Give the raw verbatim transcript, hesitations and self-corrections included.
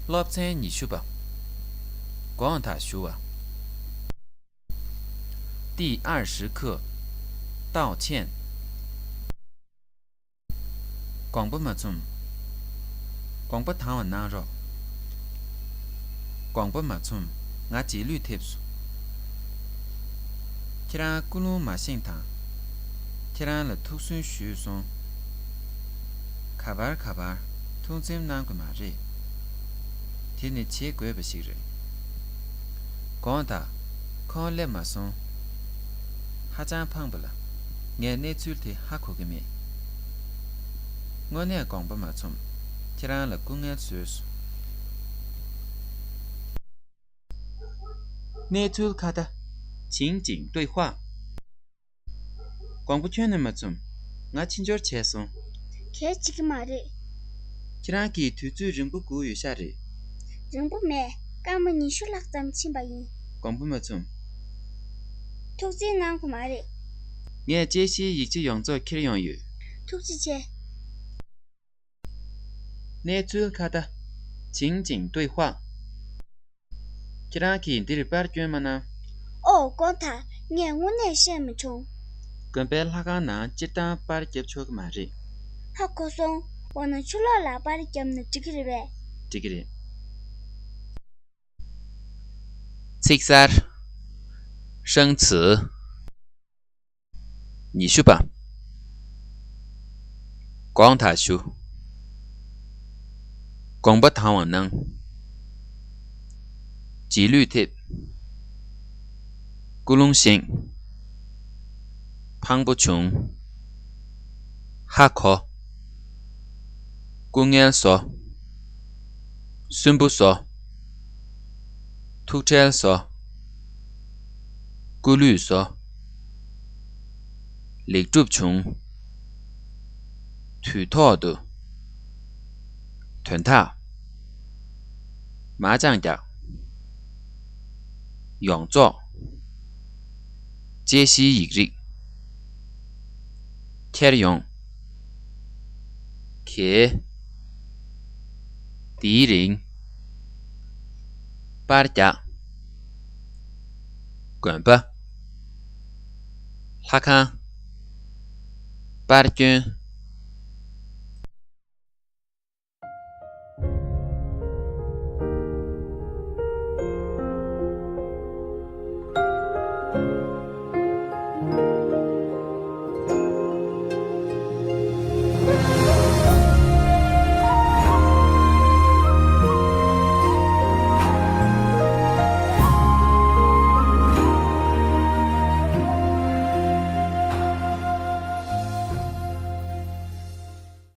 སློབ་ཚན་ཉི་ཤུ་པ། དགོངས་དག་ཞུ་བ། 第二十课，道歉。 དགོངས་པ་མ་ཚོམས། དགོངས་པ་དྭངས་བ་གནང་རོགས། དགོངས་པ་མ་ཚོམས། ང་རྗེས་ལུས་ཐེབས་སོང་། ཁྱེད་རང་ཀུན་སློང་མ་བཞེངས་དང་། ཁྱེད་རང་ལ་ཐུགས་སུན་ཞུས་སོང་། ག་པར་ག་པར་ཐུགས་འཚེམ་གནང་དགོས་མ་རེད། དེ་ནི་བྱེད་དགོས་པ་ཞིག་རེད། དགོངས་དག། ཁོང་སླེབས་མ་སོང་། ཧ་ཅང་ཕངས་པ་ལ། ངས་གནས་ཚུལ་དེ་ཧ་གོ་གི་མེད། དངོས་གནས་དགོངས་པ་མ་ཚོམས། ཁྱེད་རང་ལ་སྐུ་ངལ་བཟོས་སོང་། གནས་ཚུལ་ཁ་བརྡ། 情景对话。 དགོངས་པ་ཁྱོན་ནས་མ་ཚོམས། ང་ཕྱི་འབྱོར་བྱས་སོང་། གལ་ཆེ་གི་མ་རེད། ཁྱེད་རང་གིས་དུས་ཚོད་རིང་པོ་སྒུག་ཡོད་ཤག་རེད། རིང་པོ་མེད། སྐར་མ་ཉི་ཤུ་ལྷག་ཙམ་ཕྱིན་པ་ཡིན། དགོངས་པ་མ་ཚོམས། ཐུགས་རྗེ་གནང་དགོས་མ་རེད། ངས་དཔྱད་གཞིའི་ཡིག་ཆ་ཡོངས་རྫོགས་ཁྱེར་ཡོང་ཡོད། ཐུགས་རྗེ་ཆེ། གནས་ཚུལ་ཁ་བརྡ། 情景对话。 ཁྱེད་རང་གིས་འདིར་པར་བསྐྱོན་མ་གནང་། ཨོ། དགོངས་དག། ངས་དངོས་གནས་ཤེས་མ་བྱུང་། དགོན་པའི་ལྷ་ཁང་ནང་སྤྱིར་བཏང་པར་བརྒྱབ་ཆོག་གི་མ་རེད། ཧ་གོ་སོང་། འོ་ན་ཕྱི་ལོགས་ལ་པར་བརྒྱབ་ན་འགྲིག་གི་རེད་པས། འགྲིག་གི་རེད། ཚིག་གསར། 生词。 ཉི་ཤུ་པ། དགོངས་དག་ཞུ། དགོངས་པ་དྭངས་བ་གནང་། རྗེས་ལུས་ཐེབས། ཀུན་སློང་བཞེངས། ཕངས་པོ་བྱུང་། ཧ་གོ། སྐུ་ངལ་གསོ། སུན་པོ་བཟོ། ཐུགས་ཁྲལ་བཟོ། སྐུ་ལུས་བཟོ། ལེགས་གྲུབ་བྱུང་། དུས་ཐོག་ཏུ། དོན་དག། མ་ཅང་རྒྱག་ཡོངས་རྫོགས། དཔྱད་གཞིའི་ཡིག་རིགས། ཁྱེར་ཡོང་། གལ། འདིའི་རིང་། པར་རྒྱག་དགོན་པ། ལྷ་ཁང་། པར་བསྐྱོན།